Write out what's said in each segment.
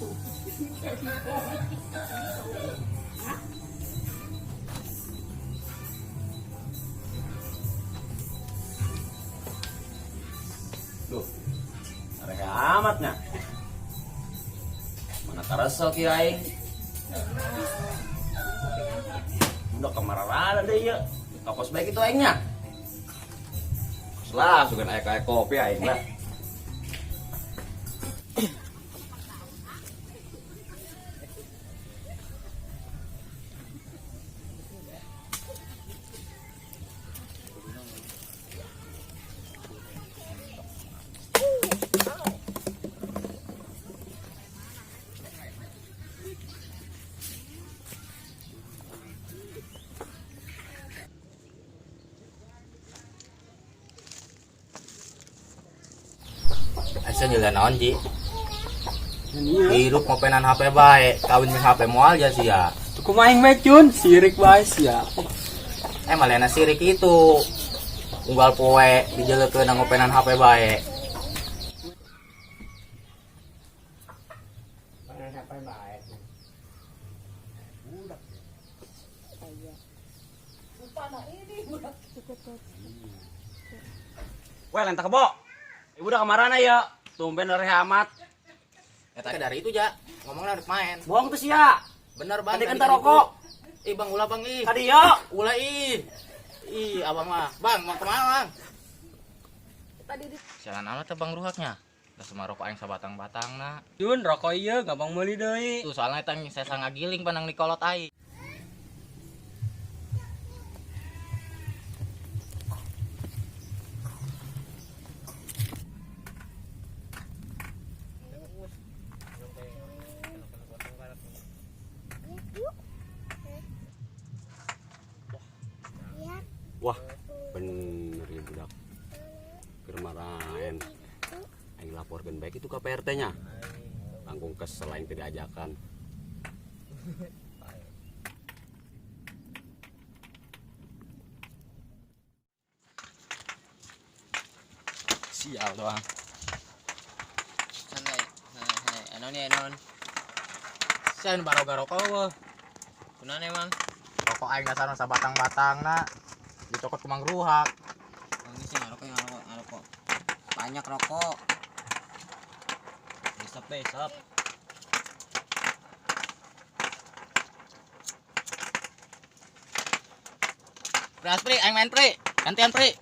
Duh, mereka amatnya. Mana karesel kieu aing. Udah kemana deh ya. Kapos baik itu aingnya. Lah, sugan aya kayak kopi aing lah. Asa nyela naon, Ji? Hirup ngopenan HP bae, kawin jeung HP moal ya sia. Tuh kumaha aing mah, Cun, sirik bae sia. Eh malena sirik itu. Unggal poe dijelekeun ngopenan HP bae. Weh, lentah kebo. Ibu udah kemana ya? Tumben rehe amat. Eta dari itu ja, ngomongnya udah main. Bohong tuh sia. Bener bang. Tadi kan tadi rokok. Ih bang, ulah bang ih. Tadi yo. Ulah ih. Ih, abang mah. Bang, mau kemana bang? Sialan amat teh bang ruhaknya. Da semua rokok aing sabatang-batang na. Cun, rokok ieu gampang meuli deui. Tuh soalnya eta saya sangagiling panang dikolot aing. Wah, bener ya budak. Keur maraen. Aing laporkeun baik itu ke PRT-nya. Langkung kesel aing teu diajakan. Sial doang. Santai, santai, santai. Anon ya, anon. Sial nu baroga rokok weh. Kunaon emang? Rokok aing dasarna sabatang-batang na. Dicokot ku Mang Ruhak. Bang sih ngarokok, ngarokok, ngarokok. Banyak rokok. Besok, besok. Pri, Pri, aing main Pri. Gantian Pri.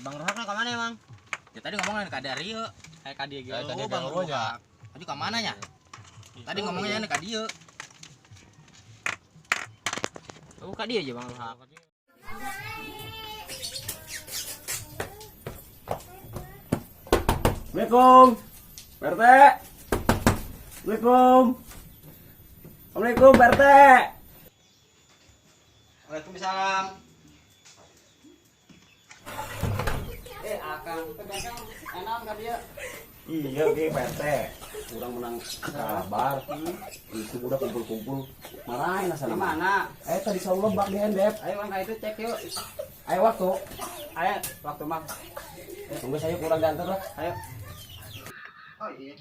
Bang Ruhak lah kemana emang? Ya tadi ngomongnya ka dieu. Kayak ka dieu ge. Oh, Bang Ruhak. Tadi ka mana nya? Tadi ngomongnya ka dieu. Oh, ka dieu aja Bang Ruhak. Assalamualaikum. Pak RT. Assalamualaikum. Assalamualaikum Pak RT. Waalaikumsalam. Eh, akang. Enak ka dieu? Iya, oke Pak RT. Kurang menang kabar. Itu udah kumpul-kumpul. Marahin asal Di mana? Eh tadi saung lebak di Hendep. Ayo Bang, ka itu cek yuk. Ayo waktu. Ayo, waktu mah. Tunggu saya kurang diantar lah. Ayo. Oh iya.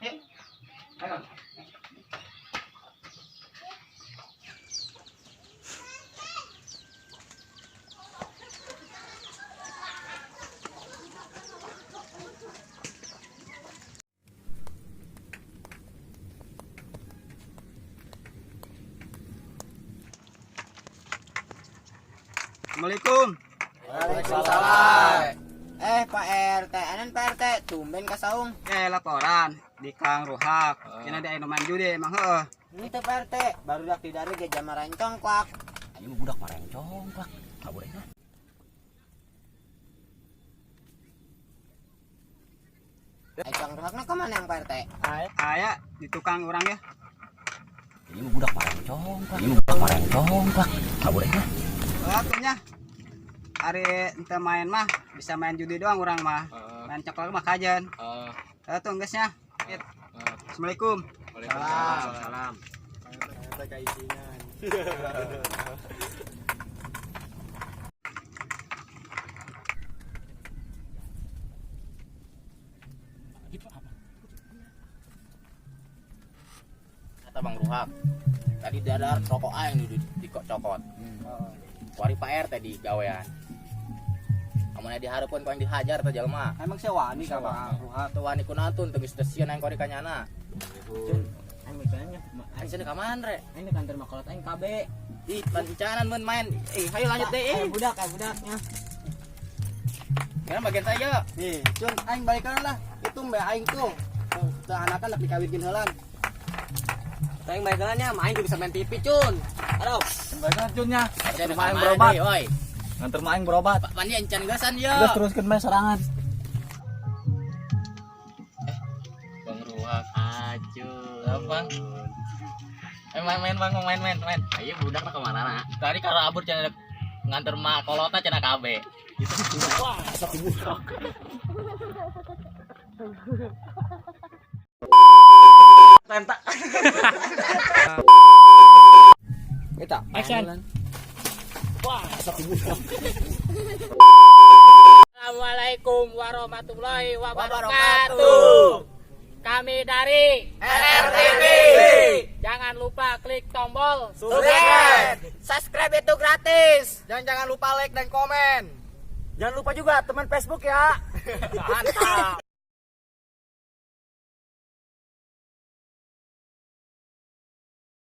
Ayo. Ayo. Assalamualaikum. Waalaikumsalam. Eh Pak RT, anan Pak RT, tumben ka saung. Eh laporan di Kang Ruhak. Cenah di anu main judi emang heuh. Itu Pak RT, baru dak didari ge jama rancong kuak. Ini mah budak marencong, Pak. Kabur aja. Eh Kang Ruhakna ka mana yang Pak RT? Aya di tukang urang ya. Ini mah budak marencong, Pak. Ini mah budak marencong, Pak. Kabur aja. Waktunya hari ente main mah bisa main judi doang orang mah. Main coklat mah kajen. Heeh. Tuh geus nya. Assalamualaikum. Waalaikumsalam. Salam. Bang Ruhak. Tadi dadar rokok aing di cokot. Kuari Pak RT di gawean. Amun di hareupeun ku aing dihajar teh jelema. Emang sia wani ka Bang Ruhak? Teu wani ku nantun teu geus teu sieun aing kuari ka nyana. Cun, aing misalnya Aing cenah ka mana re? aing di kantor makolot aing KB. Ih, pancanan mun main. Eh, hayo lanjut deh. Aya budak, aya budaknya. Kira bagian saya. Nih, Cun, aing balikan lah. Itu mbak aing tuh. Teu anakan rek dikawinkeun heulan. Aing balik nya, main juga bisa main TV, Cun. Aduh. Balikan cunnya. Ada Main berobat. Oi. Nganter mah aing berobat. Pak Pandi encan gasan ya. Terus teruskeun bae sorangan. Bang Ruhak. Acuh. Bang. Eh main main bang, main main main. Ayo budak mah kemana nak? Tadi kalau abur cenah nganter mak kolota cenah KB. Wah, sok budak. Tentak. Eta, Action. Assalamualaikum warahmatullahi wabarakatuh. Kami dari RTB. Jangan lupa klik tombol Subscribe. Subscribe itu gratis. Dan jangan lupa like dan komen. Jangan lupa juga teman Facebook ya. Mantap.